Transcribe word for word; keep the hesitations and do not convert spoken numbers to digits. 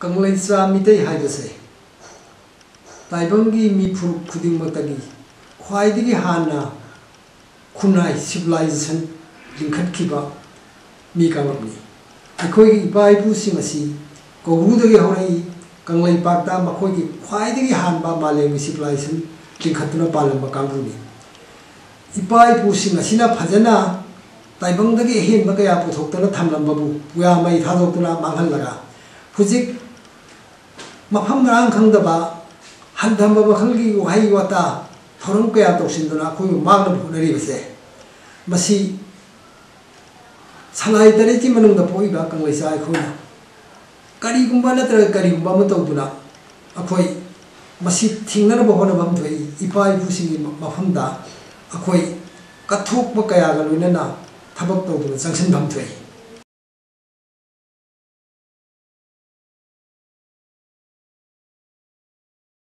ꯀꯪꯂꯩꯆꯥ ꯃꯤꯇꯩ ꯍꯥꯏꯕꯁꯦ ꯇꯥꯏꯕꯪꯒꯤ ꯃꯤ ꯐꯨꯔꯨꯞ ꯈꯨꯗꯤꯡꯃꯛꯇꯒꯤ ꯈ꯭ꯋꯥꯏꯗꯒꯤ ꯍꯥꯟꯅ ꯈꯨꯟꯅꯥꯏ civilization ꯂꯤꯡꯈꯠꯈꯤꯕ ꯃꯤ ꯀꯥꯡꯂꯨꯞꯅꯤ꯫ ꯑꯩꯈꯣꯏꯒꯤ ꯏꯄꯥ ꯏꯄꯨꯁꯤꯡ ꯑꯁꯤ ꯀꯧꯕ꯭ꯔꯨꯗꯒꯤ ꯍꯧꯔꯛꯏ꯫ ꯀꯪꯂꯩꯄꯥꯛꯇ ꯃꯈꯣꯏꯒꯤ ꯈ꯭ꯋꯥꯏꯗꯒꯤ ꯍꯥꯟꯕ ꯃꯥꯂꯦꯝꯒꯤ civilization ꯂꯤꯡꯈꯠꯇꯨꯅ ꯄꯥꯜꯂꯝꯕ ꯀꯥꯡꯕꯨꯅꯤ꯫ ꯏꯄꯥ ꯏꯄꯨꯁꯤꯡ ꯑꯁꯤꯅ ꯐꯖꯅ ꯇꯥꯏꯕꯪꯗꯒꯤ ꯑꯍꯦꯟꯕ ꯀꯌꯥ ꯄꯨꯊꯣꯛꯇꯅ ꯊꯝꯂꯝꯕꯕꯨ ꯄꯨꯌꯥ ꯃꯩ ꯊꯥꯗꯣꯛꯇꯨꯅ ꯃꯥꯡꯍꯜꯂꯒ, ꯍꯧꯖꯤꯛ ꯃꯐꯝ ꯃꯔꯥꯡ ꯈꯪꯗꯕ, ꯍꯟꯊꯕ ꯃꯈꯜꯒꯤ ꯋꯥꯍꯩ ꯋꯥꯇꯥ, ꯊꯧꯔꯝ ꯀꯌꯥ ꯇꯧꯁꯤꯟꯗꯨꯅ ꯑꯩꯈꯣꯏꯕꯨ ꯃꯥꯡꯅꯕ ꯍꯣꯠꯅꯔꯤꯕꯁꯦ, ꯃꯁꯤ ꯁꯂꯥꯏ ꯇꯔꯦꯠꯀꯤ ꯃꯅꯨꯡꯗ ꯄꯣꯛꯏꯕ ꯀꯪꯂꯩꯆꯥ ꯑꯩꯈꯣꯏꯅ ꯀꯔꯤꯒꯨꯝꯕ ꯅꯠꯇ꯭ꯔꯒ ꯀꯔꯤꯒꯨꯝꯕ ꯑꯃ ꯇꯧꯗꯨꯅ ꯑꯩꯈꯣꯏ ꯃꯁꯤ ꯊꯤꯡꯅꯅꯕ ꯍꯣꯠꯅꯐꯝ ꯊꯣꯛꯏ꯫ ꯏꯄꯥ ꯏꯄꯨꯁꯤꯡꯒꯤ ꯃꯐꯝꯗ ꯑꯩꯈꯣꯏ ꯀꯠꯊꯣꯛꯄ ꯀꯌꯥꯒ ꯂꯣꯏꯅꯅ ꯊꯕꯛ ꯇꯧꯗꯨꯅ ꯆꯪꯁꯤꯟꯐꯝ ꯊꯣꯛꯏ꯫